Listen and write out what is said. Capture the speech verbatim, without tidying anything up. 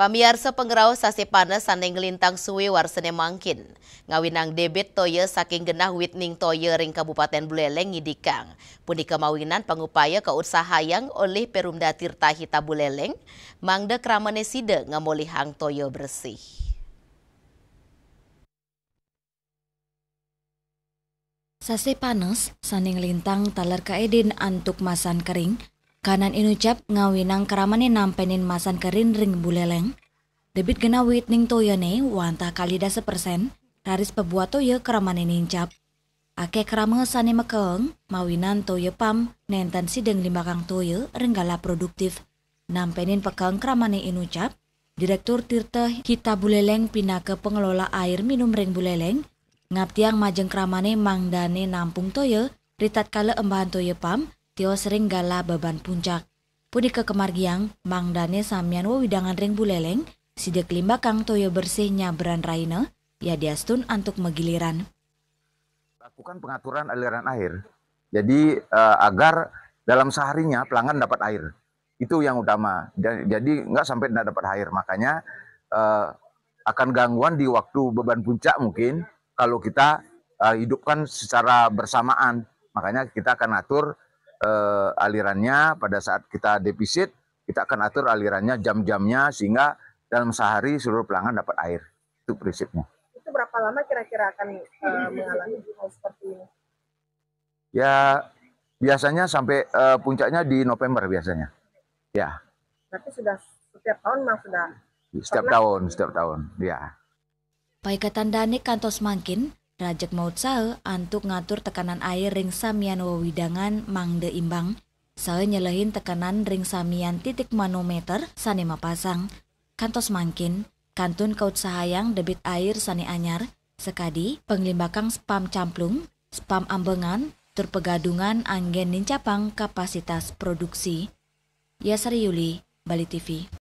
Pamiarsa pangrauh sasih panas sané nglintang suwi warsané mangkin. Ngawinang débit toya saking genah wit ning toya ring Kabupaten Buleleng ngidikang. Punika mawinan pangupaya kautsahayang olih Perumda Tirta Hita Buleleng, mangda kramané sida ngamolihang toya bersih. Sasih panas sané nglintang taler kaedin antuk masan kering, kanan inucap ngawinang kramané nampenin masan kering ring Buleleng. Débit genah wit ning toyané wantah kalih dasa persén, raris pabuat toya kramané nincap. Akéh krama sané makeeng, mawinan toya pam nénten sida nglimbakang toya ring galah produktif. Nampenin pakeeng kramané inucap, Direktur Tirta Hita Buleleng pinaka pengelola air minum ring Buleleng, ngaptiang majeng kramané mangdané nampung toya, ritatkala embahan toya pam, tios ring galah Beban Puncak. Punika kamargiang, mangdané samian wewidangan ring Buleleng, sida klimbakang toya bersih nyabran rahina, yadiastun antuk magiliran. Lakukan pengaturan aliran air. Jadi, eh, agar dalam seharinya pelanggan dapat air. Itu yang utama. Ja-, jadi nggak sampai tidak dapat air. Makanya, eh, akan gangguan di waktu Beban Puncak mungkin kalau kita, eh, hidupkan secara bersamaan. Makanya kita akan atur, eh, alirannya pada saat kita defisit, kita akan atur alirannya jam-jamnya sehingga dalam sehari seluruh pelanggan dapat air. Itu prinsipnya. Itu berapa lama kira-kira akan, eh, mengalami hal seperti ini? Ya, biasanya sampai, eh, puncaknya di November biasanya. Ya. Berarti sudah setiap tahun memang sudah Setiap pernah? Tahun, setiap tahun, ya. Paikatan dané kantos mangkin, rajeg mautsaha antuk ngatur tekanan air ring samian wewidangan mangda imbang, saha nyelehin tekanan ring samian titik manometer sané mapasang. Kantos mangkin, kantun kautsahayang debit air sané anyar, sakadi panglimbakang spam camplung, spam ambengan, tur pagadungan anggén nincapang kapasitas produksi. Yasari Yuli, Bali T V.